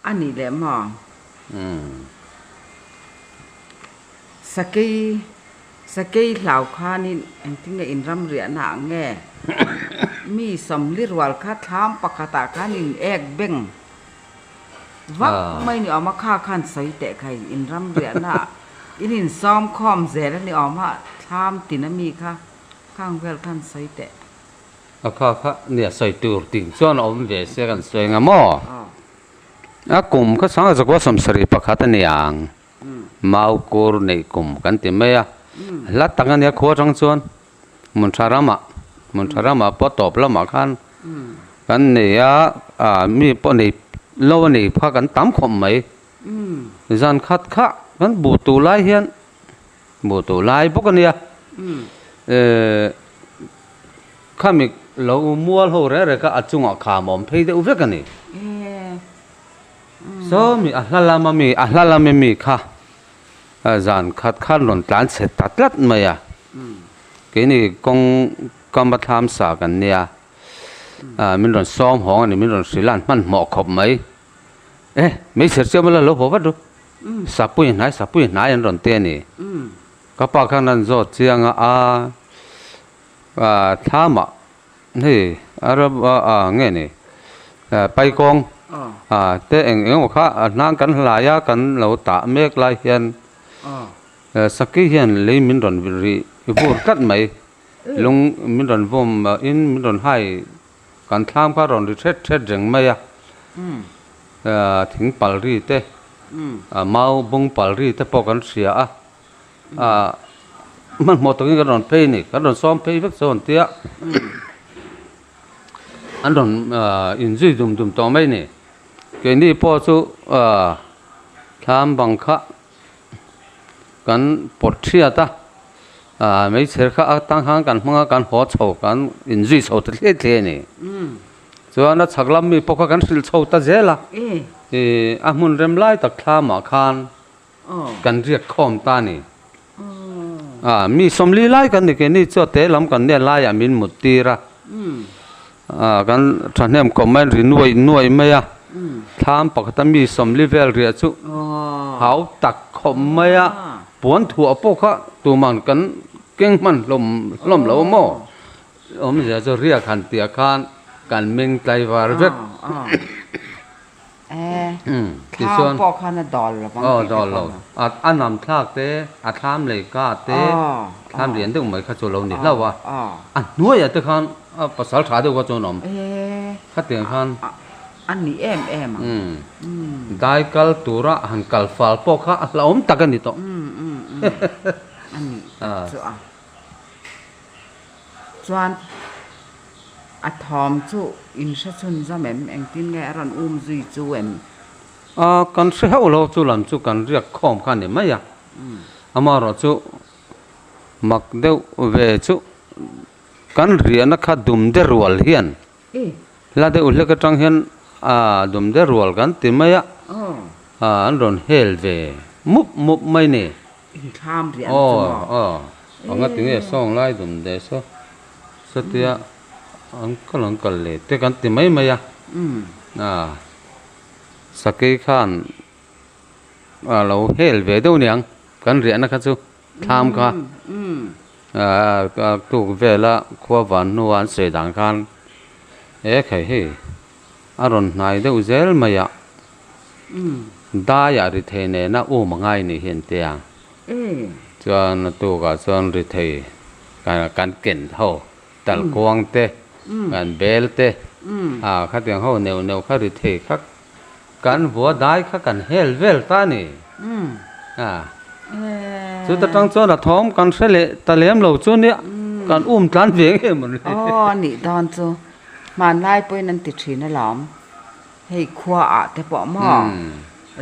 A nih leh maw? Sakei, sakei hlau khanin engtin nge in ramriahna ah nge mi sawmli rual kha thlam pakhatah khan in ek beng vak mai ni awm a, kha khan sawi teh khai in ramriahna ah in insawm khawm zel a ni awm a, thlam tin a mi kha khang vel khan sawi teh. A kha kha nia sawi tur ting chuan a awm ve se kan sawi anga maw? A kum kha sanga zakua 71 a ni ang. Mau kur neih kum kan ti mai a. Hla tak a nia khua atang chuan Muntha ramah Muntha ramah pawh tawp lamah khan kan nei a, ah mi pawh nei lo a nei kha kan tam khawp mai. Zan khat kha kan buh tuh lai hian buh tuh lai bawk a nia. Eh Khami lo mual ho reng reng kha a chungah kham a awm phei deuh vek a ni. Saw mi a hla lama mi a hla lama mi kha zan khat khan rawn tlan chhe ta tlat mai a. Keini kawng kam a thlam sa kan nia min rawn sawm hawng a ni min rawn hrilh a an hmanhmawh khawp mai. E hmeichhe chiam ala lo haw vat ru sapui hnai sapui hnai an rawn ti a ni. Ka pa khan an zawt chiang a a. Thlamah hei Arab a nge ni Paikawng te eng eng emaw kha a hnang kan hlai a kan lo tah mek lai hian Saki hian lei min rawn rih vur tlat mai lung min rawn vawm in min rawn hai kan thlam kha rawn ri thet thet reng mai a thing pal ri te mau bung pal ri te pawh kan hria a. Ah hmanhmawh takin kan rawn phei a ni kan rawn sawm phei vek chu an tia an rawn ah inzui dum dum tawh mai a ni keini pawh chu ah thlam bang kha kan pawt hriat a ah meichher kha a tang khan kan hmang a kan haw chho kan inzui chho ta thliah thliah a ni chuan a chhak lam mi pawh kha kan hrilh chho ta zel a ih a hmun rem lai tak thlamah khan. Kan riak khawm ta a ni. A, mi sawmli lai kan ni keini chu a te lam kan nia laiah min mut tir a. A, kan thahnem khawp mai ri nuai nuai mai a. Thlam pakhata mi sawmli vel riah chu hau tak khawp mai a. Puan thuah pawh kha tuman kan keng hman hlawm hlawm lo maw? Awmzia chu riak han tih ah khan kan meng tlaivar vek. Thlam pawh khan a dawl lo vang tih te pawh a. A nam thlak te, a thlam lei ka te, thlam lian deuh mai kha chu lo ni hlauh a. A hnuaiah te khan a pasal tha deuh kha chuan a awm. Khatiang khan. A ni em em ang. Dai kal tura han kal fal pawh kha a hlauhawm tak a ni tawh. A ni tak chu a. Chuan. A thawm chu in hre chhun zawm em? Engtin nge a rawn um zui chu em? A, kan hre hauh lo, chu lam chu kan riak khawm kha a ni mai a. Amaherawh chu mak deuh ve chu kan riahna kha dum de rual hian hla deuh hlek atang hian a dum de rual kan ti mai a, an rawn hel ve mup mup mai ni. Inthlam riahna chu maw? Aw, aw, anga tinge sawng lai dum de saw. Satia an kal an kal leh te kan ti mai mai a, a sakei khan a lo hel ve deuh niang kan riahna kha chu thlam kha a tuk vela khua van hnua an sawi dan khan he khai hei a rawn hnai deuh zel mai a, daiah ri thei nena um a ngai ni hi an ti a. Chuan a tukah chuan ri thei kan ken ho talkuang te kan bel te ah khatiang ho neuh neuh kha ri thei kha kan vua dai kha kan hel vel ta a ni a chuta tang chuan a thawm kan hre leh ta lem lo chu nia kan um tlan ve nge maw ni. Aw a nih dawn chu hmanlai pawhin an ti thin alawm. Hei khua ah te pawh maw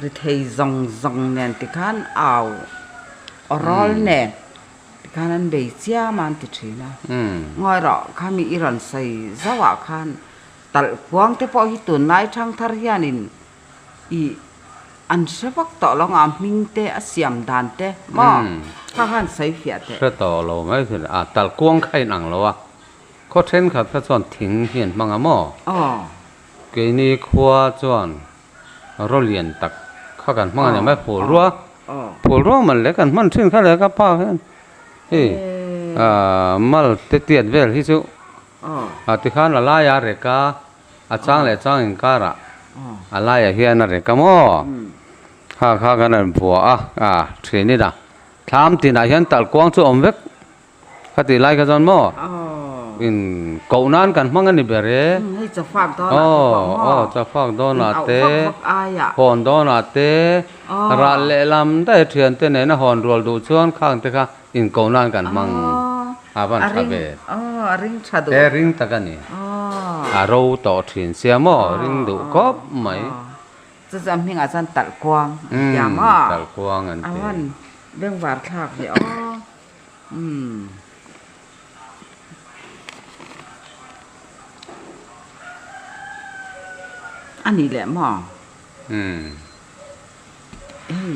ri thei zawng zawng nen tikhan au aw rawl nen tikhan an bei chiam a an ti thin a. Ngawi rawh khami i rawn sawi zauh ah khan talh kuang te pawh hi tunlai thangthar hianin ih an hre vak tawh lo ang a hming te a siam dan te maw kha khan sawi fiah teh. Hre tawh lo mai thin a talh kuang kha inang lo a khaw thenkhat kha chuan thing hi an hmang a maw? Aw. Keini khua chuan Raw lian tak kha kan hmang a ni mai phulrua phulrua man leh kan hman thin kha leh ka pa hian hei ah mal te tiat vel hi chu ah tikhan a laiah a rek a a chang leh chang inkarah a laiah hian a rek a maw kha kha kan rawn vuah a ah thin ila thlam tinah hian talhkuang chu a awm vek. Khatih lai kha chuan maw in koh nan kan hmang a ni ber e. Hei chafak dawnah te pawh maw. Aw chafak dawnah te hawn dawnah te ral lehlam daih thian te nena hawn rual duh chuan khang te kha in koh nan kan hmang a van tha ve. Aw a ring tha duh. E ring tak a ni. A ro tawh thin sia maw ring duh khawp mai. Chu chuan hmingah chuan talhkuang an ti a maw. Talhkuang an ti. A van bengvar thlak ve aw. Umm. A nih leh maw? Umm. Hei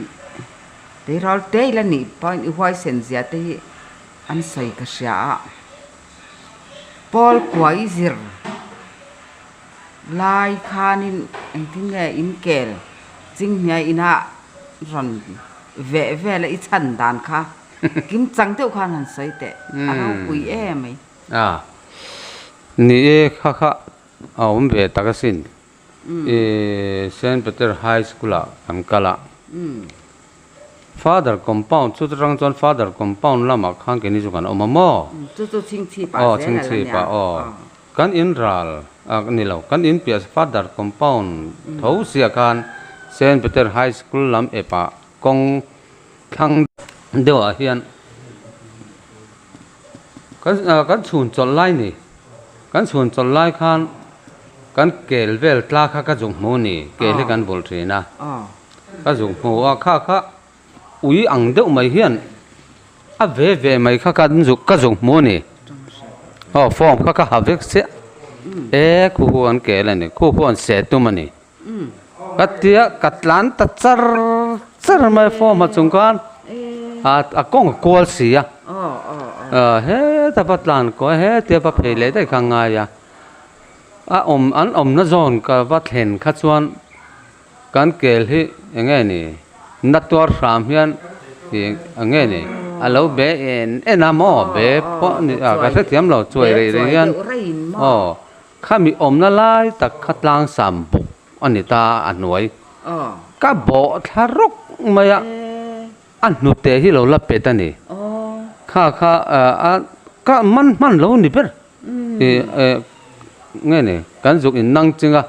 tleirawl te ila nih pawhin i huaisen zia te hi an sawi ka hria a. Pawl kua i zir lai khanin engtin nge in kel chinghnia inah rawn veh vel a i chhan dan kha. Kim chang deuh khan han sawi teh, a ropui em mai. A, ni e kha kha a awm ve tak asin. I Saint Peter High School ah kan kal a. Father compound chu atang chuan Father compound lamah khan keini chu kan awm a maw? Chu chu chhingchhip ah zel a la nia. Aw, kan in ral a ni lo, kan in piah Father compound tho sia khan Saint Peter High School lam epah kawng Thlang deuhah hian kan kan chhun chawlh lai ni kan chhun chawlh lai khan kan kel vel tla kha ka zuk hmu ni kel hi kan bul thin a ka zuk hmu a kha kha ui ang deuh mai hian a ve ve mai kha kan zuk ka zuk hmu a ni aw form kha ka ha vek chiah e khu khu an kel a ni khu khu an seh tum a ni. Ka tia ka tlan ta char char mai form ha chung khan a kawng a kual si a heta va tlan kawi hetia va phei leh daih kha a ngai a a awm an awmna zawn ka va thlen kha chuan kan kel hi eng nge ni na tuar hram hian ih eng nge ni a lo be en en a maw be pawh a ni a ka hrethiam lo chuai rei rei hian aw. Khami awmna lai tak kha tlangsam buk a ni ta a hnuai. Ka bawh thla rawk mai a, a hnute hi lo la pet a ni. Kha kha a ka man hman lo ni ber. Nge ni kan zuk in nang ching a,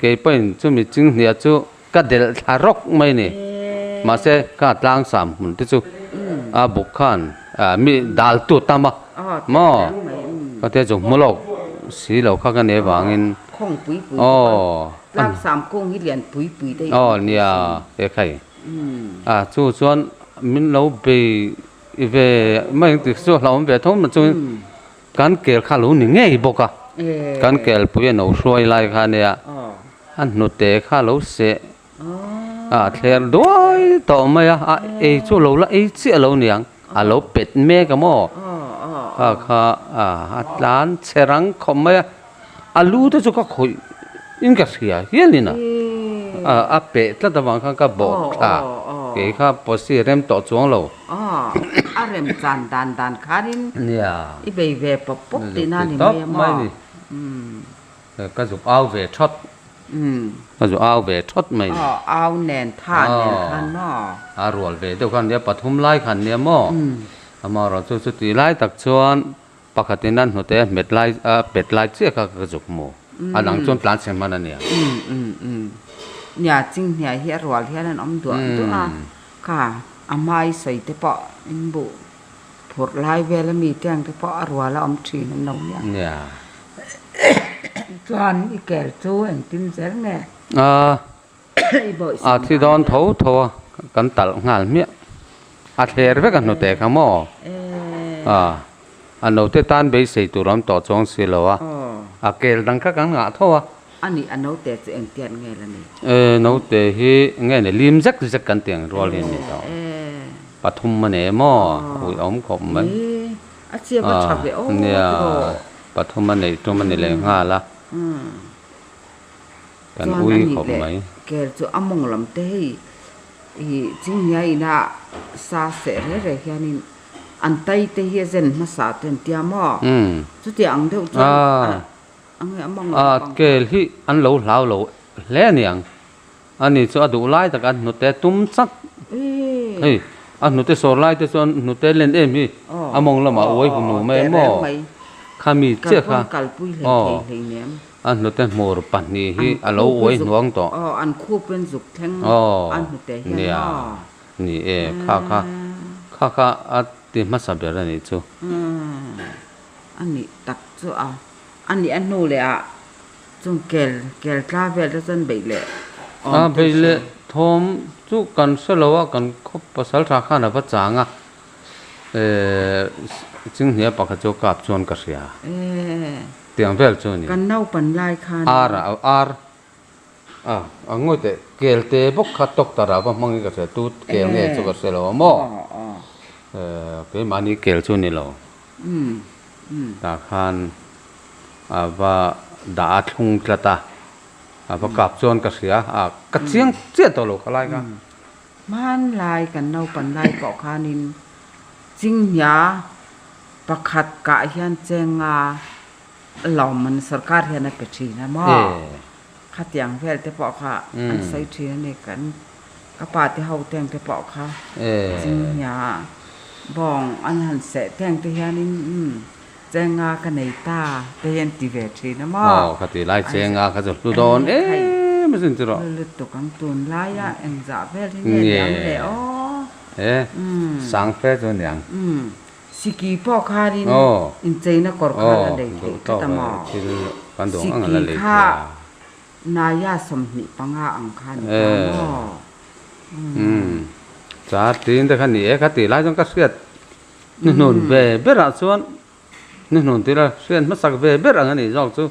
kei pawhin chumi chinghnia chu ka delh thla rawk mai ni. Mahse kha tlangsam hmun te chu a buk khan mi dal tu tam a maw ka tia chu hmu lawk si lo kha ka nei avangin aw aw nia he khai a chu chuan min lo bei ve mai ang tih chu a hlauhawm ve tho mai chuan Kan kel kha lo ni ngei bawk a, kan kelpui a no hruai lai kha nia, a hnute kha lo seh a thler duai tawh mai a, a ei chu lo la ei chiah lo niang, a lo pet mek a maw, kha kha a tlan chhe rang khawp mai a, a lu te chu ka khawih in ka hria hial in a, a peh tlat avang khan ka bawh thla, kei kha posi rem tawh chuang lo. Aw, a rem chan dan dan khanin Nia. i bei ve pawp pawp tihna a ni mai a maw? Umm. Ka zuk au ve thawt. Umm. Ka zuk au ve thawt mai ni. Aw, au nen, tha nen khan maw? A rual ve deuh khan nia, pathum lai khan nia maw? Umm. Amaherawhchu chu chutih lai tak chuan pakhatin a hnute a hmet lai, a pet lai chiah kha ka zuk hmu. A dang chuan tlan chhe hman a nia. Umm, umm, umm. Nia, chinghniai hi a rual hian an awm duah duah a. Kha a hmai sawi te pawh in buh phurh lai vel ami te ang te pawh a rual a awm thin an lo nia. Nia. Chuan i kel chu engtin zel nge? A I bawih a thi dawn tho tho a kan talh nghal hmiah. A thler vek a hnute kha maw? A a note tan beisei tur a awm tawh chuang si lo a. A kel dang kha kan ngah tho a. A nih, a note chu engtiat nge la ni? E, note hi nge ni, lim zek zek kan tih ang rual hi a ni tawh. Pathum a nei maw? Ui awm khawp mai. E, a chiap a tha ve aw Nia, pathum a neih tum a ni leh nghal a. Kan Chuan ui a nih khawp leh mai. Kel chu a mawng lam te hei ih chinghnia ina sa seh reh reh hianin an tai te hi a zen hmasa te an tia maw? Chuti ang deuh chuan a nge a mawng lam pang. Kel hi an lo hlau lo hle a niang. Ani chu a duh lai tak a hnute tum chat. Hei a hnute sawr lai te chuan hnute len em hi a mawng lamah uai hmu mai maw? Khami chiah kha aw a hnute hmur pahnih hi a lo uai hnuang tawh. Aw nia ni e kha kha kha kha a ti hmasa ber a nih chu. Anih tak chu a anih a hnu leh ah Chung kel kel tla vel te chuan beih leh awm te Beih leh thawm chu kan hre lo a, kan khaw pasal tha khan a va chang a, chinghnia pakhat chu kap chuan ka hria. Tiang vel chu a ni. Kan naupan lai khan. Ar a ar a a ngawi teh kel te bawk kha doctor ah va hmang in ka hria tu kel nge chu ka hre lo a maw? Keimahni kel chu a ni lo. Tah khan. A va dah a thlung tlat a, a va kap chuan ka hria a, ka chiang chiah tawh lo khalai kha. Hmanlai kan naupan lai pawh khanin Chinghnia pakhat kah hian chenga lawmman sarkar hian a pe thin a maw? Khatiang vel te pawh kha an sawi thin a ni kan ka pa te ho teng te pawh kha Chinghnia bawng an han seh teng te hianin umm Chenga ka nei ta te hi an ti ve thin a maw? Aw ka ti lai chenga kha chu hlu dawn em a sin chu rawh. Hlu lutuk ang tun laia engzah vel hi nge niang le aw. E sang fe chu niang. Umm siki pawh khanin incheina kawr kha la lei theih tlat a maw? Siki kha naia 25 ang kha ni ta maw? Umm char tin te kha ni e kha ti lai chuan ka hriat Hnuhnun ve berah chuan hnuhnun tira hriat hmasak ve ber ang a nih zawk chu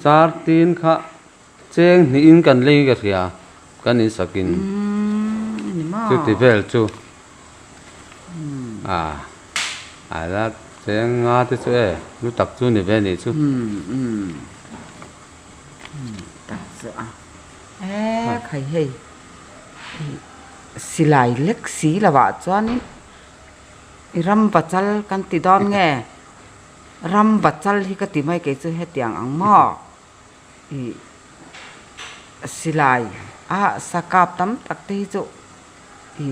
char tin kha cheng hnihin kan lei ka hria kan insakin chuti vel chu a a la cheng nga te chu e lu tak chu ni ve nih chu. Silai lek si lovah chuanin I ram pachal kan ti dawn nge? Ram pachal hi ka ti mai kei chu hetiang ang maw? I silai a sa kap tam tak te hi chu i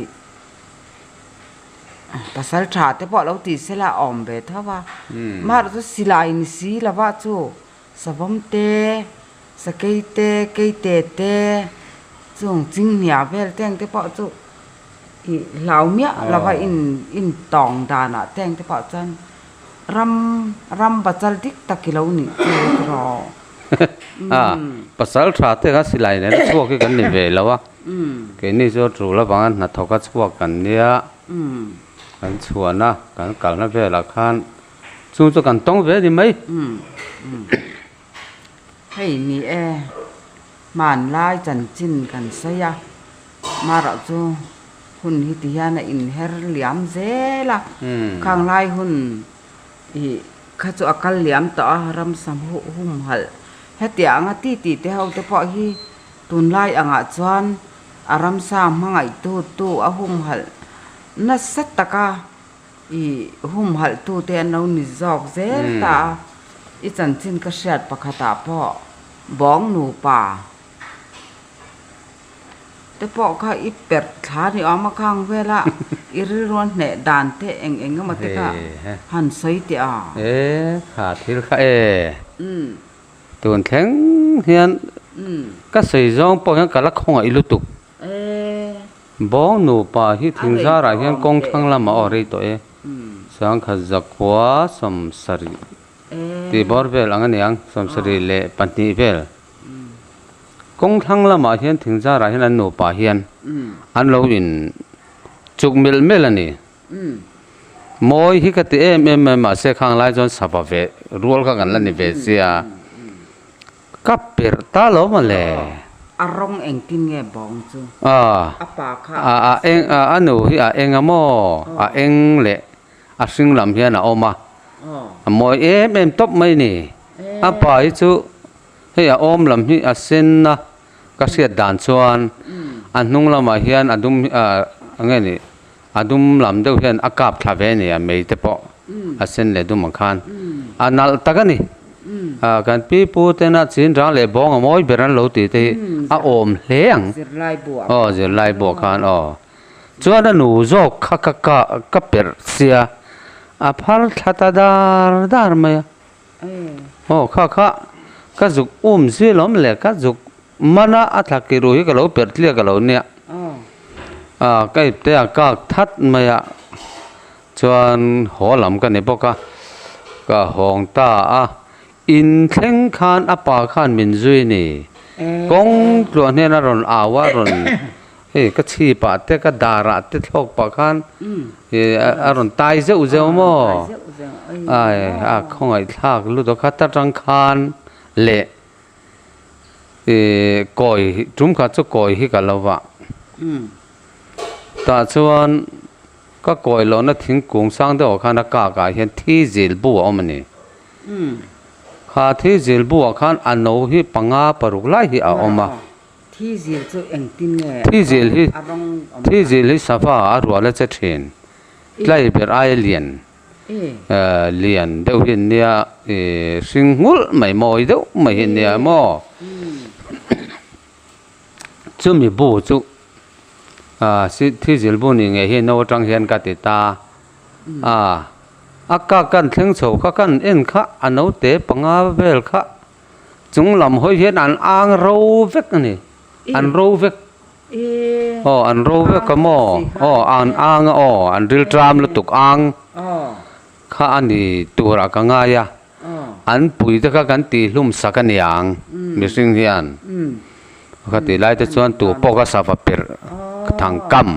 pasal tha te pawh lo ti sela a awm ve tho a. Amaherawhchu silai ni si lova chu savawm te, sakei te, keite te, chung chinghnia vel te ang te pawh chu. Ih hlau miah lova in in tawng danah te ang te pawh chuan ram ram pachal dik tak i lo nih chu tiraw. A pasal tha te kha silai nen a chhuak hi kan ni ve lo a, keini chu a tul avanga hnathawk a chhuak kan nia, kan chhuahna kan kalna velah khan chung chu kan tawng ve a ni mai. Hei ni e, hmanlai chanchin kan sawi a. Marawh chu hun hi ti hian a inher liam zel a, khang lai hun ih kha chu a kal liam tawh a, ramsa humhalh hetiang anga ti ti te ho te pawh hi tunlai angah chuan a ramsa hmangaihtu tu a humhalh nasa taka ih humhalh tu te an lo ni zawk zel ta a, i chanchin ka hriat pakhatah pawh bawng nupa. Te pawh kha i perh thla ni awm a khang vel a, i rilru a hneh dan te eng eng emaw te kha han sawi teh a. E kha thil kha e. Tun thleng hian ka sawi zawng pawh hian ka la khawngaih lutuk. Bawng nupa hi thingzarah hian kawng thlang lamah aw rei tawh e. Sangkhat zakua 72 tih bawr vel ang a niang, 72 vel. Kawng thlang lamah hian thingzarah hian an nupa hian an lo in chuk melh melh a ni. Mawi hi ka ti em em mai mahse khang lai chuan sava ve rual kha kan la ni ve sia. Ka perh ta lo mawle. A rawng engtin nge bawng chu? A pa kha. A eng a nu hi a eng a maw? A eng leh a hring lam hian a awm a. A mawi em em tawp mai ni. A pa hi chu. Hei a awm lam hi a sen a, Ka hriat dan chuan a hnung lamah hian a dum ah eng nge ni a dum lam deuh hian a kap thla ve a ni a mei te pawh a sen leh dum ang khan a nalh tak a ni. Ah kan pi pu tena chin rang leh bawng a mawi ber an lo tih te hi a awm hle ang. Aw zirlai buah khan aw. Chuan a nu zawk kha ka ka ka perh sia a phar thla ta dar dar mai a. Aw kha kha ka zuk um zil awm le ka zuk mana a thla ki ru hi ka lo perh tliak a lo nia. Ah ka ipte a kak that mai a chuan haw lam ka ni bawk a ka hawng ta a. In thleng khan a pa khan min zui ni. Kawng tluah hnen a rawn au a rawn hei ka chhip ah te ka dar ah te thlawk pah khan a rawn tai zeuh zeuh maw? Ai a khawngaih thlak lut a khat atang khan leh ih kawi tum khat chu kawi hi ka lo va tah chuan ka kawi lohna thingkung sang deuh ah khan a kak ah hian thi zil bu a awm a ni. Kha thi zil buah khan a no hi panga paruk lai hi a awm a. Thi zil chu engtin nge Thi zil hi a rawng awm Thi zil hi sava a rual a che thin. Tlai ber aia lian lian deuh hi an nia ih hring nghulh mai mawi deuh mai hi an nia maw. Chumi bu chu ah thi zil bu ni ngei hi no atang hian ka ti ta a. A ka kan thleng chho kha kan en kha a naute panga vel kha chung lam hawi hian an ang ro vek a ni an ro vek aw an ro vek a maw aw an ang a aw an ril tram lutuk ang kha a ni turah ka ngai a an pui te kha kan tih hlum sak a niang mihring hian ka tih lai te chuan tu pawh kha sava perh thang kam.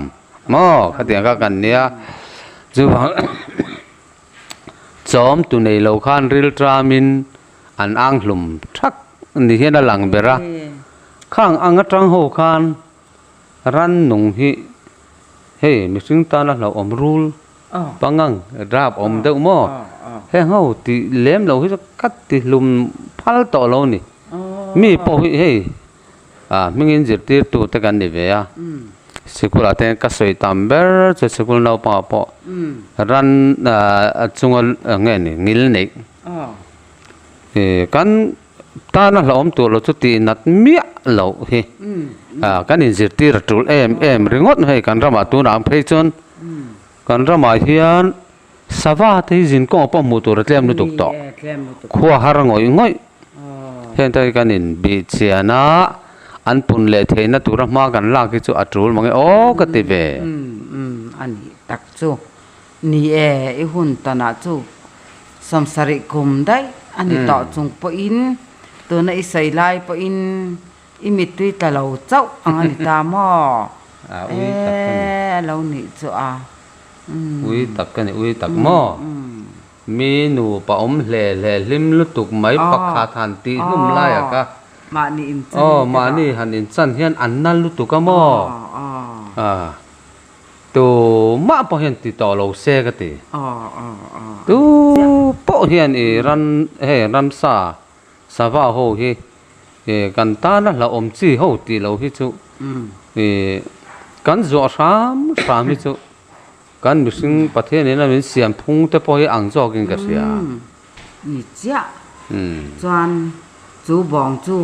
Maw khatiang kha kan nia chuvang chawm tu nei lo khan ril tramin an ang hlum thak ni hian a lang ber a khang ang atang ho khan ran nung hi hei mihring tana hlauhawm rul pangang rap awm deuh maw heng ho tih lem lo hi chu ka ti hlum phal tawh lo a ni mi pawh hi hei. Ah hmingin zirtirtu te kan ni ve a, sikul ah te ka sawi tam ber chu sikul naupangah pawh ran ah chunga nge ni ngil neih ih kan tana hlauhawm tur lo chu tih nat miah loh hi ah kan inzirtir a tul em em ringawt hei kan ramah tunah ang phei chuan kan ramah hian sava te hi zinkawngah pawh hmuh tur a tlem lutuk tawh khua har ngawih ngawih. Heng te hi kan inbih chian a, an pun leh theihna tura hma kan lak hi chu a tul mange aw ka ti ve. Umm a nih tak chu. Ni e, i hun tanah chu sawmsarih kum daih a ni tawh chung pawhin tuna i sawi lai pawhin i mittui tla lo chauh ang a ni ta maw? Ui tak ka ni. E a lo nih chu a. Ui tak ka ni, ui tak maw? Mi nupa awm hle hle hlim lutuk mai pakhat han tih hlum lai a ka. Mahni in chan Aw mahni han in chan hian an na lutuk a maw? Ah tu mah pawh hian ti tawh lo se ka ti. Tu pawh hian i ran hei ramsa sava ho hi kan tana hlauhawm chi ho tih lo hi chu kan zuah hram hram hi chu Kan mihring Pathian in a min siam phung te pawh hi ang zawk in ka hria. Umm ni chiah. Chuan chu bawng chu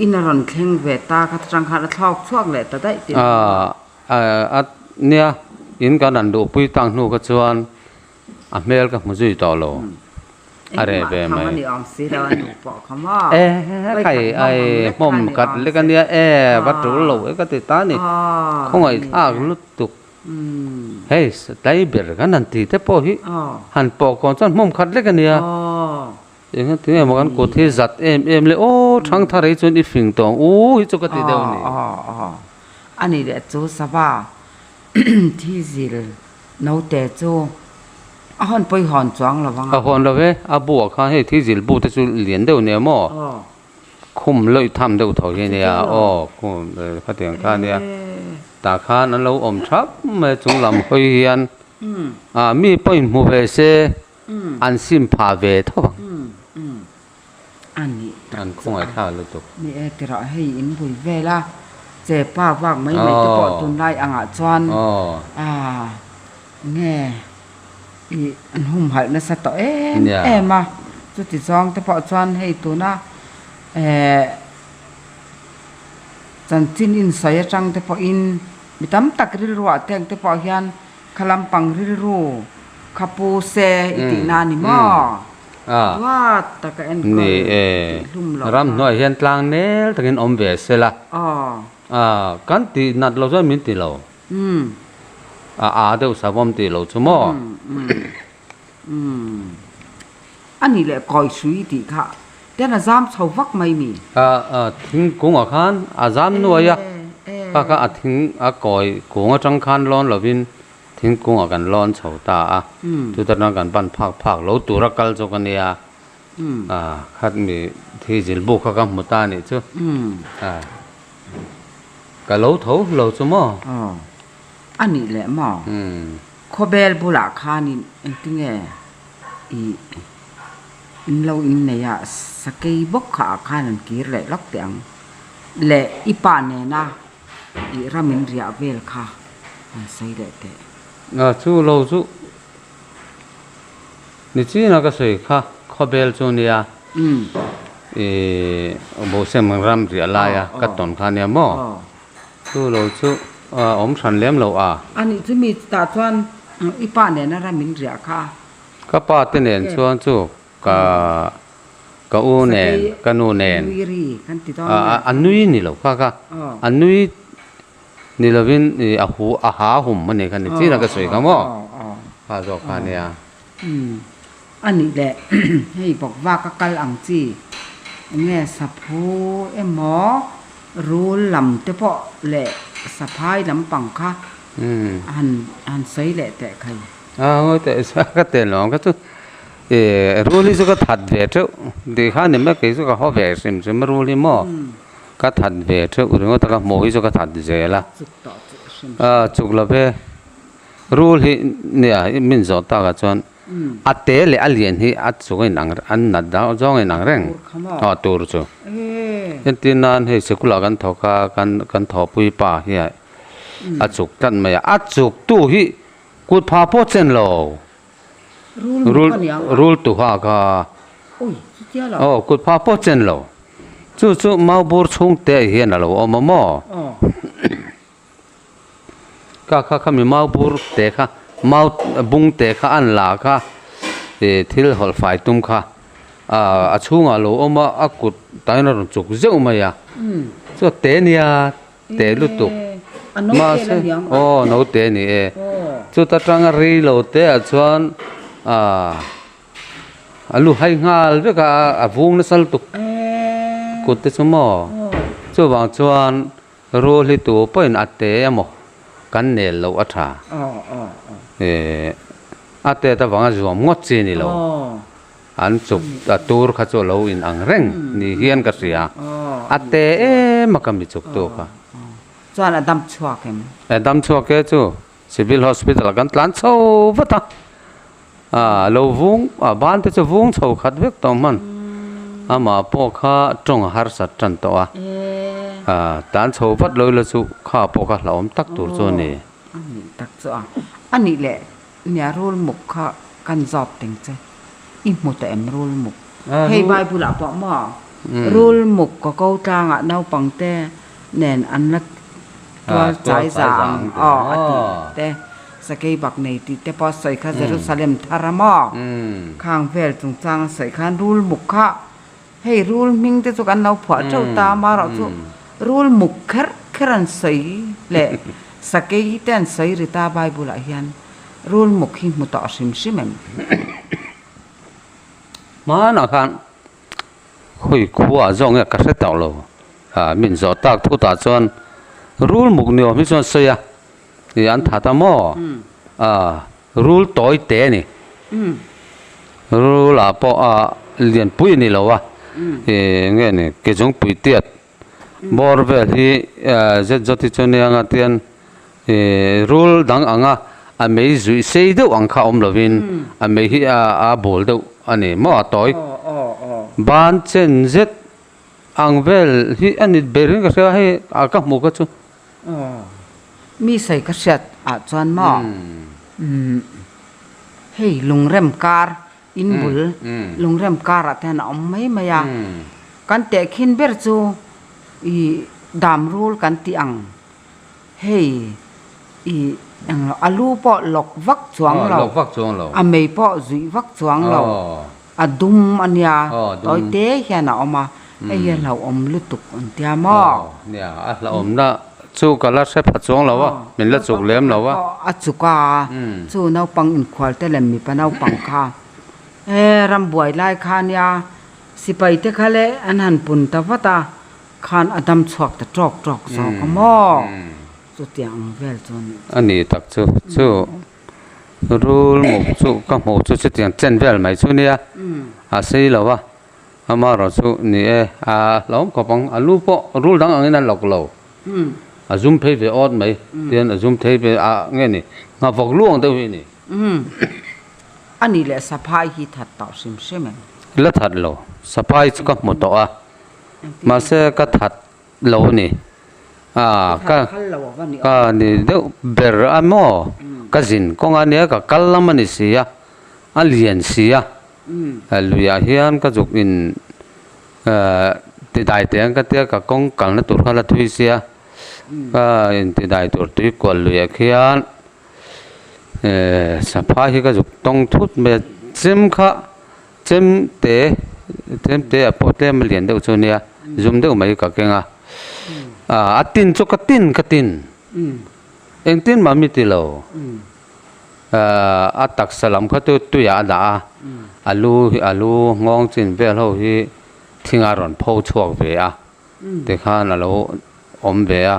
in a rawn thleng ve ta kha atang khan a thlawk chhuak leh ta daih tih a A nia in kan an duhpui tang hnu kha chuan a hmel ka hmu zui tawh lo. A reh ve mai. Engmah tham a ni awm si lo a nu pawh kha maw. E khai ai hmawm khat lek a nia e va tul lo e ka ti ta ni. Khawngaih thlak lutuk. Hei tlai ber kan han tih te pawh hi han pawh kawn chuan hmawm khat lek a nia. Eng ati nge maw kan kut hi zat em em le aw thang thar hi chuan i fing tawh ang u hi chu ka ti deuh a ni. A ni leh chu sava thi zil naute chu a hawn pawi hawn chuang lo vang a. A hawn lo ve, a buah khan hei thi zil bu te chu lian deuh nia maw. Khum lawih tham deuh tho hi ania aw khum khatiang kha ania tah khan an lo awm thap mai a chung lam hawi hian ah mi pawhin hmu ve se an sim phah ve tho ang. A nih tak An chu a. khawngaih thlak lutuk. Ni e tirah hei in bul vel a che pa vak mai mai te pawh tunlai angah chuan aaa nge ih an humhalh nasa tawh em em a chuti zawng te pawh chuan hei tuna ehh chanchin insawi atang te pawhin mi tam tak rilruah te ang te pawh hian kha lampang rilru kha pu se i tihna a ni maw? Duat taka enkawl Ni e, tih hlum loh kha. Ramhnuai hian tlang nel takin awm ve sela. Kan tih nat lo chuan min ti lo. A a deuh savawm tih lo chu maw? A nih leh kawi hrui tih kha ten a zam chho vak mai mi? Thingkungah khan a zam nuai a, kha kha a thing a kawi kung atang khan lawn lovin Thingkungah kan lawn chho ta a, chuta tang kan pan phak phak lo tura kal chu ka nia, khat mi thi zil buk kha ka hmu ta a nih chu, ka lo tho lo chu maw? Aw, a nih leh maw? Khawbel bulah khanin engtinge ih in lo innei a, sakei bawk kha ah khan an kir leh lawk teh ang leh i pa nena ih ram in riah vel kha. An sawi leh teh. A chu lo chu ni chin a ka sawi kha khawbel chu nia i Bosem ram riah lai a ka tawn kha nia maw chu lo chu a awm hran lem lo a. A nih chu mi chutah chuan i pa nena ram in riah kha. Ka pa te nen chuan chu Ka ka u nen, ka nu nen, a nui ni lo kha kha, a nui ni lovin a hu a ha hum a ni kha ni chin a ka sawi kha maw, kha zawk kha nia. A nih leh hei bawk vak a kal ang chi enge saphu emaw rul lam te pawh leh saphai lampang kha han han sawi leh teh khai. A ngawi teh ka tel lo ang kha chu. Ih rul hi chu ka that ve teuh tih kha ni mai kei chu ka haw ve hrim hrim a rul hi maw ka that ve teuh ringawt a ka hmuh hi chu ka that zel a ah chuk lo ve rul hi nia min zawh tak ah chuan a te leh a lian hi a chuk a inang an nat dang zawng a inang reng aw tur chu entir nan hei sikul ah kan thawk a kan kan thawhpui pa hian a chuk tlat mai a a chuk tu hi kut phah pawh chen lo. Rul rul tuha kha aw kut phah pawh chen lo chu chu mau bur chhung te hian a lo awm a maw ka kha khami mau bur te kha mau bung te kha an la kha ih thil hawlh fai tum kha ah a chhungah a lo awm a a kut tah hian a rawn chuk zeuh mai a chu a te nia. Te lutuk mahse aw naute a ni e chuta tanga rei lo te ah chuan ah a lu hai nghal vek a a vung nasa lutuk kut te chu maw chuvang chuan rul hi tu pawhin a te emaw kan nel loh a tha eh a tet avanga zuam ngawt chi a ni lo. An chuk a tur kha chu a lo in ang reng ni hian ka hria. A te em a ka mi chuk tu kha. Chuan a dam chhuak em? E dam chhuak e chu Civil Hospital ah kan tlan chho vat a. A lo vung a ban te chu vung chho khat vek tawh hman. Amah pawh kha tawng a harsat tan tawh a. A tlan chho vat lo ila chu kha pawh kha hlauhawm tak tur chu a ni. A nih tak chu a. A nih leh Nia rul muk kha kan zawt teng che. I hmu ta em rul muk? Hei Bible ah pawh maw rul muk ka ko tlangah naupang te nen an la tual chai za ang aw a tih te sakei bak nei tih te pawh a sawi kha Jerusalem thar a maw khang vel chungchang a sawi khan rul muk kha hei rul hming te chu kan lo phuah teuh ta amaherawh chu rul muk kher kher an sawi leh sakei te an sawi ri ta Bible ah hian. Rul muk hi hmu tawh hrim hrim em? Hmanah khan khawi khua zawk nge ka hre tawh lo. Ah min zawh tak thutah chuan rul muk ni awm hi chuan sawi a, ih an that a maw? Ah rul tawi te a ni. Rul ah pawh ah lianpui a ni lo a, ih nge ni ke zungpui tiat Bawr vel hi zet zawt hi chu nia nga tian ih rul dang anga a mei zuih sei deuh ang kha awm lovin a mei hi a bul deuh a ni maw a tawi. Ban chen zet ang vel hi a ni ber in ka hria hei a ka hmuh kha chu. Aw mi sawi ka hriat ah chuan maw umm hei lungrem kar in bul lungrem kar ah te hian a awm mai mai a kan tehkhin ber chu ih dam rul kan tih ang hei ih englo a lu pawh lawk vak chuang lo a mei pawh zuih vak chuang lo. A dum a nia, tawi te hian a awm a, hei hi a hlauhawm lutuk an tia maw? Nia, a hlauhawmna chu ka la hre pha chuang lo a, min la chuk lem lo a. A chuk a, chu naupang inkhual te leh mipa naupang kha e rambuai lai kha a nia, sipai te kha le an han pun ta vat a, khan a dam chhuak ta tawk tawk zawk a maw? Chutiang ang vel chu a nih chu. A ni tak chu, chu. Rul muk chu ka hmuh chu chutiang chen vel mai chu nia a sei lo a, amaherawh chu ni e a hlauhawm khawp ang, a lu pawh rul dang angin a lawk lo, a zum phei ve awt mai tihian a zum phei ve a nge ni nghavawk lu ang deuh hi a ni. A nih leh saphai hi that tawh hrim hrim em? La that lo, saphai chu ka hmu tawh a, mahse ka that lo a ni. A ka ka ni deuh ber a maw ka zin kawng a nia ka kal lam a ni si a a lian si a luiah hian ka zuk in ehh tidai teh ang ka tia ka kawng kalna tur kha la thui sia ka in tidai tur tui kual luiah khian ehh saphai hi ka zuk tawng thut mai a chem kha. Chem te chem te ah pawh tlem a lian deuh chu ania zum deuh mai ka keng a ah a tin chu ka tin ka tin engtin mah mi ti lo ah a taksa lam kha chu tuiah a dah a a lu hi a lu nghawng chin vel ho hi thing a rawn pho chhuak ve a tikhan a lo awm ve a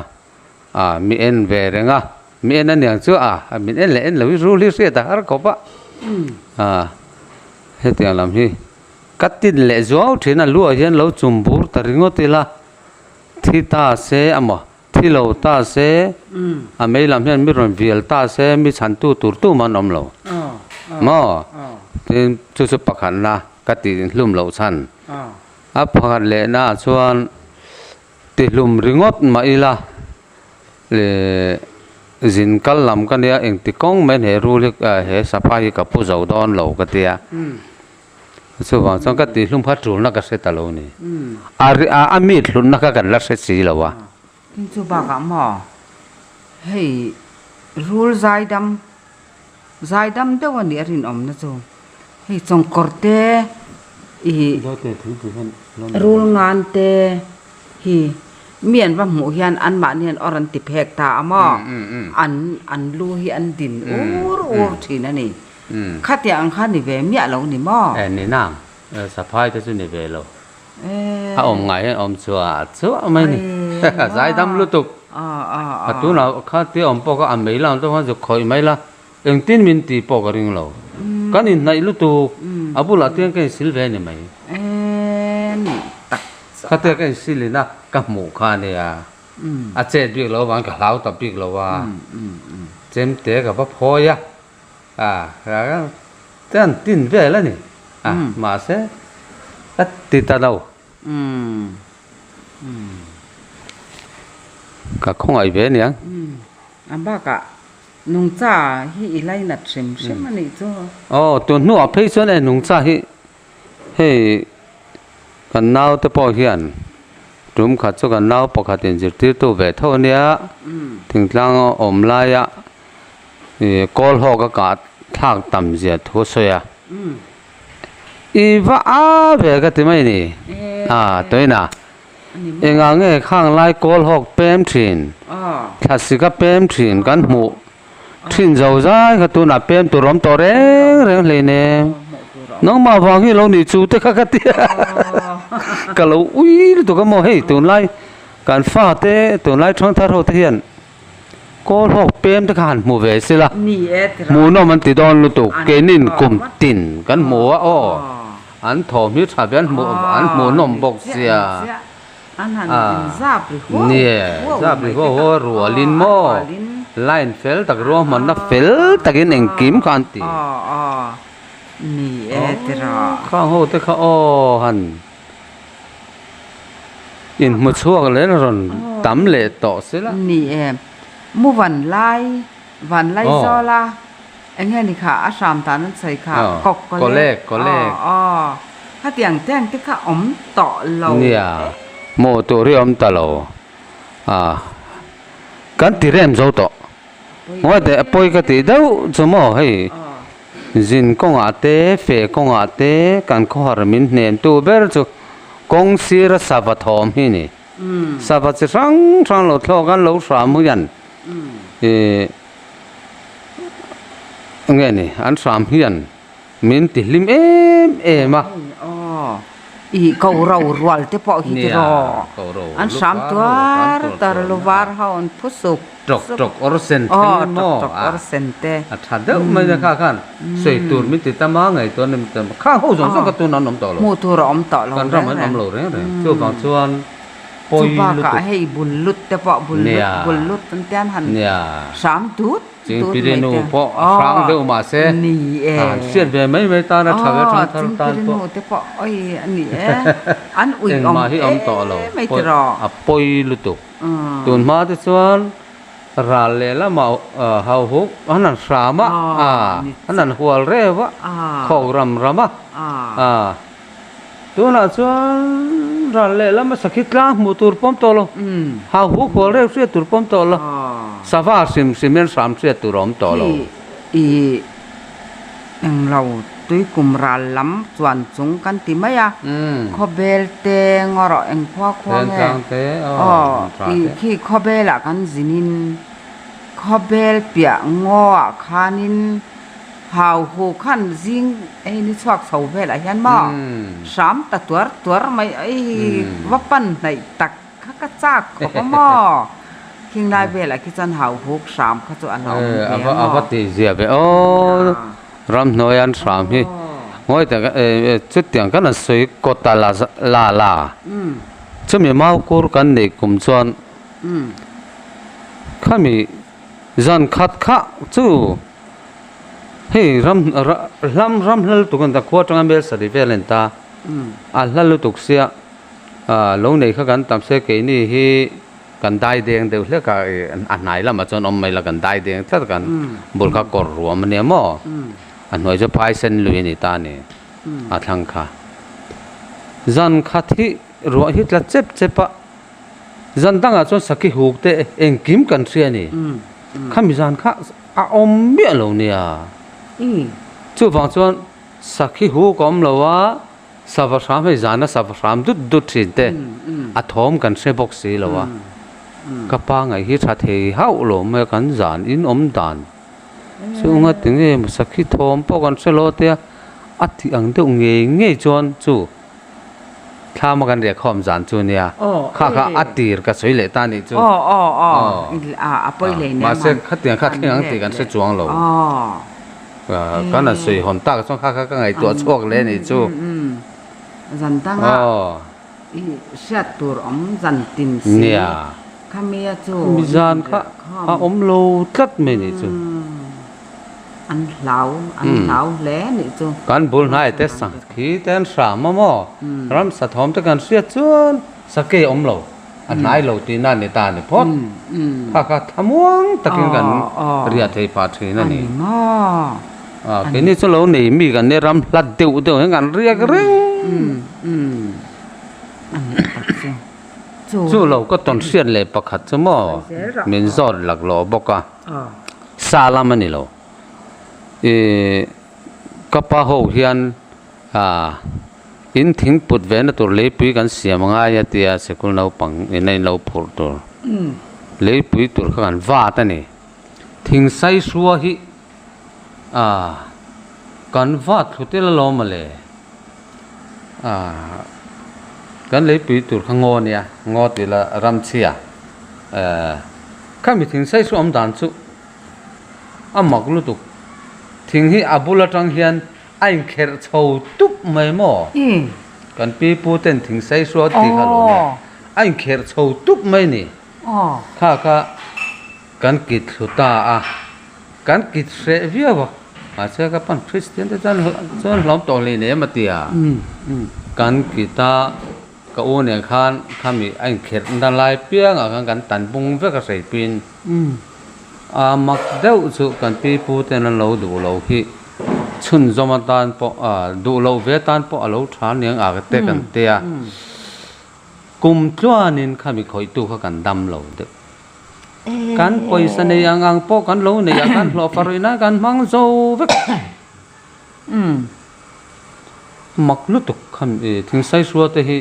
ah mi en ve reng a mi en aniang chu a min en leh en lo hi rul hi hriat a har khawp a ah hetiang lam hi ka tin leh zuau thin a luah hian lo chum bur ta ringawt ila thi ta se amaw thi lo ta se a mei lam hian mi rawn vial ta se mi chhantu tur tu mah an awm lo maw tin chu chu pakhatna ka tih hlum loh chhan a pakhat lehna ah chuan. Tihlum ringawt mah ila leh zin kal lam ka nia engti kawng mai he rul hi he saphai hi ka pu zo dawn lo ka tia chuvang chuan ka tihlum kha tulna ka hre ta lo ni a a mi thlunna kha kan la hre si lo a. Tin chu bakah maw hei rul zaidam zaidam deuh a nih a rinawmna chu hei chawngkawr te ih rul ngan te hi mi an va hmuh hian anmahni an awr an ti phek ta a maw an an lu hi an din ur ur thin a ni khatiang ang kha ni ve miah lo ni maw? E ni nang saphai te chu ni ve lo a awm ngai hian awm chhuah chhuah mai ni zaidam lutuk a tunah khatia awm pawh kha a mei lam te khan zuk khawih mai la. Engtin min tih pawh ka ring lo. Kan inhnaih lutuk, a bulah tiang ka insil ve a ni mai. Khatia ka insil in a ka hmuh kha a nia. A chet bik lo avangin ka hlau ta bik lo a. Chemte ka va phawi a, a chuan tin vel a ni. Mahse ka ti ta lo. Ka khawngaih ve aniang. A bakah Nungcha hi i lainat hrim hrim a nih chu. Aw, tun hnuah phei chuan e nungcha hi hei kan naute pawh hian tum khat chu kan nau pakhatin zirtirtu ve tho a nia, thingtlang a awm laia ih kawl hawk a kah thlak tam zia thu a sawi a, i va a ve ka ti mai a ni, a tuina. Engah nge khang lai kawl hawk pem thin, thlasika pem thin kan hmuh thin zo zai kha tunah pem tur awm tawh reng reng hlei nem. Nangmah vang hi lo nih chu te kha ka ti a, ka lo ui lutuk a maw hei tunlai kan fate tunlai thangthar ho te hian kawl hawk pem te kha han hmu ve sila hmuhnawm an ti dawn lutuk keinin kum tin kan hmu a aw. An thawm hi tha ve an hmuh an hmuhnawm bawk sia a nie zap ri huau huau a rualin maw line fel tak ruahmanna fel takin engkim kha an ti. Ni e tiraw. Khang ho te kha aw han inhmu chhuak leh rawn tam leh tawh se la. Ni e, mu van lai, van lai zawl a, eng nge ni kha a hram tan an sawi kha, kawk kawlek, aw aw, khatiang te ang te kha awm tawh lo. Nia, hmuh tur hi awm ta lo, a kan ti rem zo tawh. Ngawi teh a pawi ka tih deuh chu maw hei zin kawngah te feh kawngah te kan khawhar min hnemtu ber chu kawng sira sava thawm hi a ni. Sava chi hrang hrang lo thlawk an lo hram hian ih nge ni an hram hian Min ti hlim em em a. Aw, i ko ro rual te pawh hi tiraw? An hram tuar tuar a, lu var ho an phu sup sup. Ṭawk ṭawk awr sen thleng in maw? Aw, ṭawk ṭawk awr sen te. A ṭha deuh mai a kha khan sawi tur min ti tam a, ngaihtuah na min ti tam a, khang ho zawng zawng kha tun an awm tawh lo. Hmuh tur a awm tawh lo reng reng. Kan ram an awm lo reng reng. Chuvang chuan pawi lutuk. Chubakah hei bul lut te pawh bul lut bul lut an tian han hram tut. Chingpiri nu pawh a hrang deuh mah se a han hriat ve mai mai tan a tha ve thang thar tan pawh engmah hi awm tawh lo a pawi lutuk. Tun hma te chuan ral leh lamah hauhuk an han hram a, an han hual reuh a, khawk ram ram a. Tunah chuan ral leh lama sakhi tlang hmuh tur pawm tawh lo, hau huk hual reuh hriat tur pawm tawh lo, sava hrim hrim hian hram hriat tur a awm tawh lo. Khi i englo tuikum ral lam chuan chung kan ti mai a, khawbel te ngaw rawh eng khua khua nge aw i khi khawbelah kan zinin khawbel piah ngawah khanin Hau hu khan zing hei ni chhuak chho velah hian maw hram ta tuar tuar mai ei va pan hnaih tak kha ka chak khawp a maw khing lai velah khi chuan hau huk hram kha chu a la awm ve a maw. A va tih zia ve aw ramhnuai an hram hi ngawi tak chutiang kan han sawi kawta la la la chumi mau kur kan neih kum chuan khami zan khat kha chu. Hei ram hlam ram hla lutuk a ni ta khua atanga mel sarih vel a ni ta a hla lutuk sia ah lo nei kha kan tam se keini hi kan dai deng deuh hlek a ih a hnai lamah chuan awm mai la kan dai deng tlat a kan bul kha kawr ruam a nia maw a hnuai chu phai sen lui a ni ta a ni a thlang kha zan khat hi ruah hi tla chep chep a zan dangah chuan sakhi huk te engkim kan hria a ni khami zan kha. A awm miah lo nia. Chuvang chuan sakhi hu ka awm lo a, sava hram hei zana sava hram dut dut thin te a thawm kan hre bawk si lo a. Ka pa ngaih hi tha thei hauh lo mai a kan zan in awm dan chu ngati nge maw sakhi thawm pawh kan hre lo tia a tih ang deuh ngei ngei chuan chu Thlam a kan riah khawm zan chu nia, kha kha a tir ka sawi leh ta nih chu. Mahse khatiang kha thleng ang tih kan hre chuang lo. Kan han sawi hawn tak chuan kha kha ka ngaihtuah chhuak leh nih chu. Zan danga i hriat tur awm zan tin si. Nia. Mi zan kha a awm lo tlat mai nih chu. An hlau, an hlau hle nih chu. Kan bul hnai te sakhi te an hram a maw? Ramsa thawm te kan hriat chuan sakei a awm lo, a hnai lo tihna a ni ta a ni phawt. Kha kha thlamuang takin kan riah thei phah thin a ni. Keini chu lo nei mi kan nia ram hlat deuh deuh hian kan riak reng. Chu lo ka tawn hriat leh pakhat chu maw min zawt laklawh bawk a. Sa lam a ni lo. Ih ka pa ho hian ah in thing put ve na tur leipui kan siam angai a tia sikul naupang in a in lo phurh tur leipui tur kha kan vat a ni. Thing sai hrua hi ah kan vat thlu tel alawm mawle ah kan leipui tur kha ngaw a nia ngaw tih lah ramchhia eh. Khami thing sei chu awm dan chu a mak lutuk. Thing hi a bul atang hian a inkherh chho tup mai maw? Kan pi pu ten thing sei sual tih kha lo nia. A inkherh chho tup mai ni. Kha kha kan kit thlu ta a, kan kit hreh viau a. Mahse ka pan Kristian te chuan chuan hlawm tawh hlei nem a ti a. Kan kita ka u nen khan khami a inkherh na lai piangah khan kan tan bung vek a hreipin a mak deuh chu kan pi pu ten an lo duh lo hi chhunzawm atan pawh duh loh ve atan pawh a lo tha aniang a te kan tia. Kum tluanin khami khawihtu kha kan dam lo deuh. Kan pawisa nei ang ang pawh kan lo neih ah khan hlawh farui nan kan hmang zo vek. Mak lutuk kha thingsaisua te hi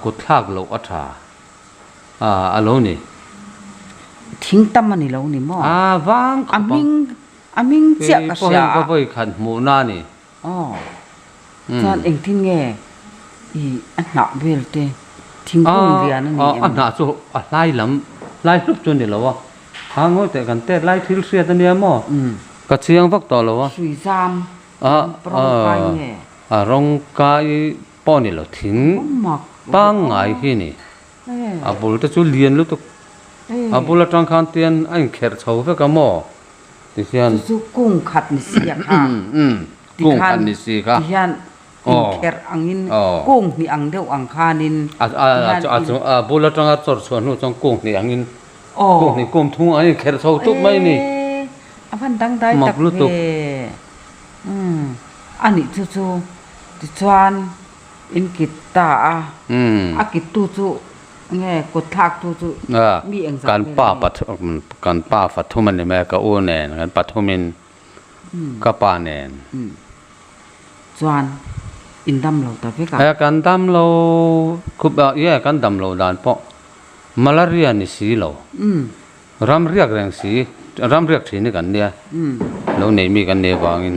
kut thlak loh a tha a lo ni. Thing tam a ni lo ni maw? A vang khawp ang. A hming a hming chiah ka hria a. Kei pawhin ka vawi khat hmuhna a ni. Aw, chuan engtin nge i a hnah vel te thingkung lian a ni em? A hnah chu a hlai lam, hlai hlup chu a ni lo a, kha ngawi teh kan tet lai thil hriat a nia maw? Ka chiang vak tawh lo a. Hrui zam rawng kai nge? A rawng kai pawh a ni lo, thing pangngai hi a ni. A bul te chu lian lutuk, a bul atang khan tian a inkherh chho vek a maw? Tihian. Chu chu kung khat ni si a kha. Kung khat ni si kha. Tihian inkherh angin kung hnih ang deuh ang khanin. A bul atanga chawr chhuah hnu chuan kung hnih angin kung hnih kum thung an inkherh chho tup mai a ni. A van dangdai tak ve. A nih chu chu tichuan in kit ta a. A kittu chu Nge kut thlak tu chu mi eng zat Kan pa kan pa pathum a ni mai a, ka u nen kan pathumin ka pa nen. Chuan in dam lo ta vek a? E kan dam lo khup a, ye kan dam lo dan pawh malaria ni si lo, ram riak reng si, ram riak thin hi kan nia, lo nei mi kan nih avangin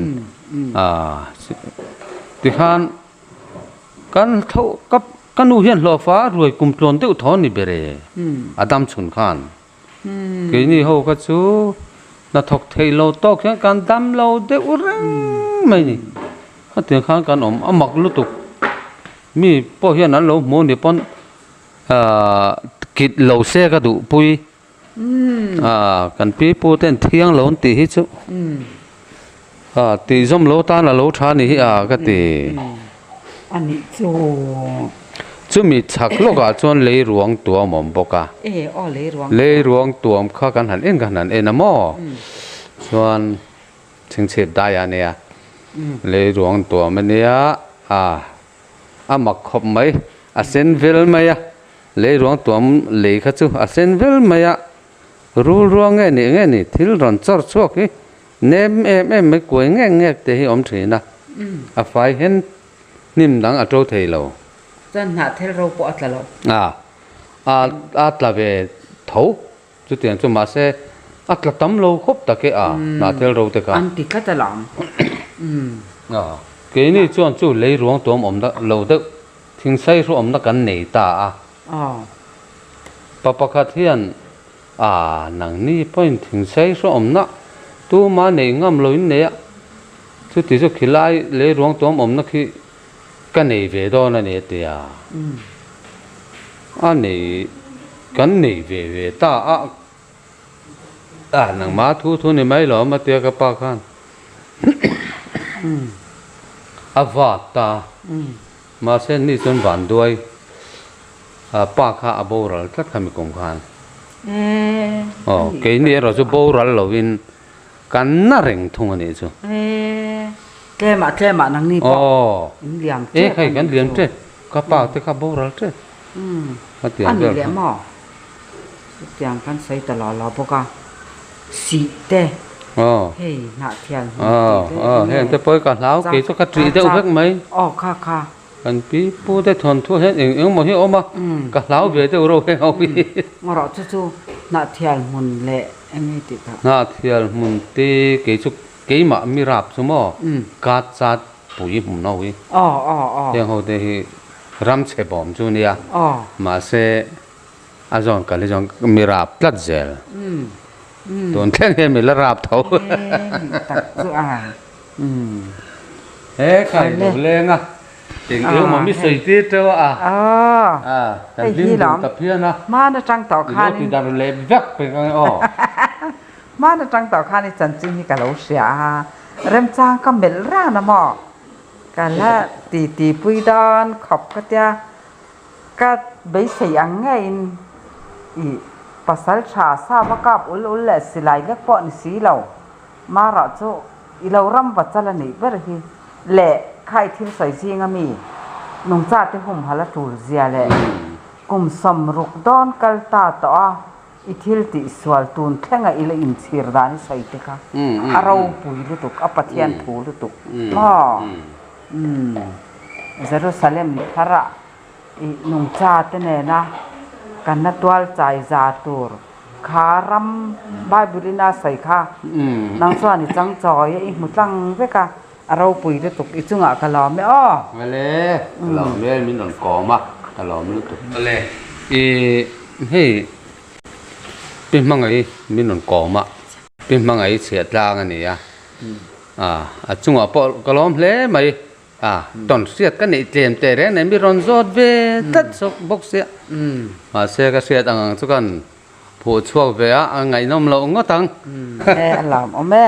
a tikhan kan tho ka Ka nu hian hlawhfa a ruai kum tlawn deuh thaw a ni ber e, a dam chhun khan. Keini ho kha chu hnathawk theih lo tawk hian kan dam lo deuh reng mai ni. Khatiang khan kan awm a mak lutuk. Mi pawh hian an lo hmu ni pawn ahh kit lo se ka duh pui. Ahh kan pi pu ten thiang lo an tih hi chu ahh tih zawm lo tan a lo tha ni hi a ka ti. A nih chu. Chumi chhak lawkah chuan lei ruang tuam a awm bawk a. E aw lei ruang. Lei ruang tuam kha kan han en kan han en a maw? Chuan chhingchhip dai a nia. Lei ruang tuam a nia a a mak khawp mai a sen vel mai a. Lei ruang tuam lei kha chu a sen vel mai a, rul ruang nge nih nge ni thil rawn chawr chhuak hi nem em em mai kuai ngek ngek te hi awm thin a, a fai hen hnim dang a to thei lo. Chuan hnah thel ro pawh a tla lo. A, a, a tla ve tho chutiang chu mahse a tla tam lo khawp tak e a hnah thel ro te kha. An ti tlat alawm. A, keini chuan chu lei ruang tuam awm lo deuh Thingsai hruamna kan nei ta a. Pa pakhat hian, A, nangni pawhin thingsai hruamna tuma nei ngam loin nei a, chuti chu khilai lei ruang tuam awmna khi ka nei ve dawn a ni a ti a. A nei, kan nei ve ve ta a. A, nangmah thu thu ni mai lo a ti a ka pa khan. A vat ta. Mahse ni chuan van duai pa kha a boral tlat kha mi kum khan. Aw keini erawh chu boral lovin kan na reng thung a nih chu. Tlemah tlemah nangni pawh in liam tep a nih chu. E khai kan liam tep ka pa te kha boral tep. A nih leh maw? Chutiang kan sawi ta lo lo bawk a, sih te hei hnahthial hmun tih te enge heng te pawh hi ka hlau kei chu ka ṭih deuh vek mai. Aw kha kha. Kan pi pu te thawnthu hian eng eng maw hi a awm a, ka hlau ve deuh reuh heng ho hi. Ngarawh chu chu hnahthial hmun leh enge tih kha. Hnahthial hmun te kei chu keimah mi rap chu maw ka chat pui hmun ho hi. Aw aw aw. Heng ho te hi ram chhe bawm chu nia. Aw. Mahse. A zawn kal hi chuan mi rap tlat zel. Tun thleng hian mi la rap tho. He khai lo leng a, eng eng maw mi sawi tir teuh a. A kan hlim dun ta phian a. Hman atang tawh khan in. I lo ti dar leh vek pek ang e aw. Hman atang tawh khan i chanchin hi ka lo hria a. Remchang ka melh ran a maw? Ka la titi pui dawn khawp ka tia, ka beisei ang ngeiin i pasal tha sa va kap ul ul leh silai lek pawh ni si lo. Mara chu i lo ram va chal a nih ber hi le kha i thil sawi zing a mi nungcha te humhalh a tul zia leh kum 60 dawn kal ta tawh a i thil tih sual tun thlenga i la inchhir dan i sawi te kha a ropui lutuk a Pathian thu lutuk maw umm Jerusalem thar ah i nungcha te nena kan la tual chai za tur Kha ram Bible in a sawi kha nang chuan i chang chawi a i hmu tlang vek a, a ropui lutuk i chungah ka lawm e aw. Awle, ka lawm e, min rawn kawm a, ka lawm lutuk. Awle, i hei Pi Hmangaih min rawn kawm a, Pi Hmangaih chhiah tlang a ni a, a chungah pawh ka lawm hle mai. A, tawn hriat ka neih tlem teh reng nen mi rawn zawt ve tlat zawk bawk sia. Mahse ka hriat ang ang chu kan phuh chhuak ve a, a ngaihnawm loh ngawt ang. E, a lawmawm e.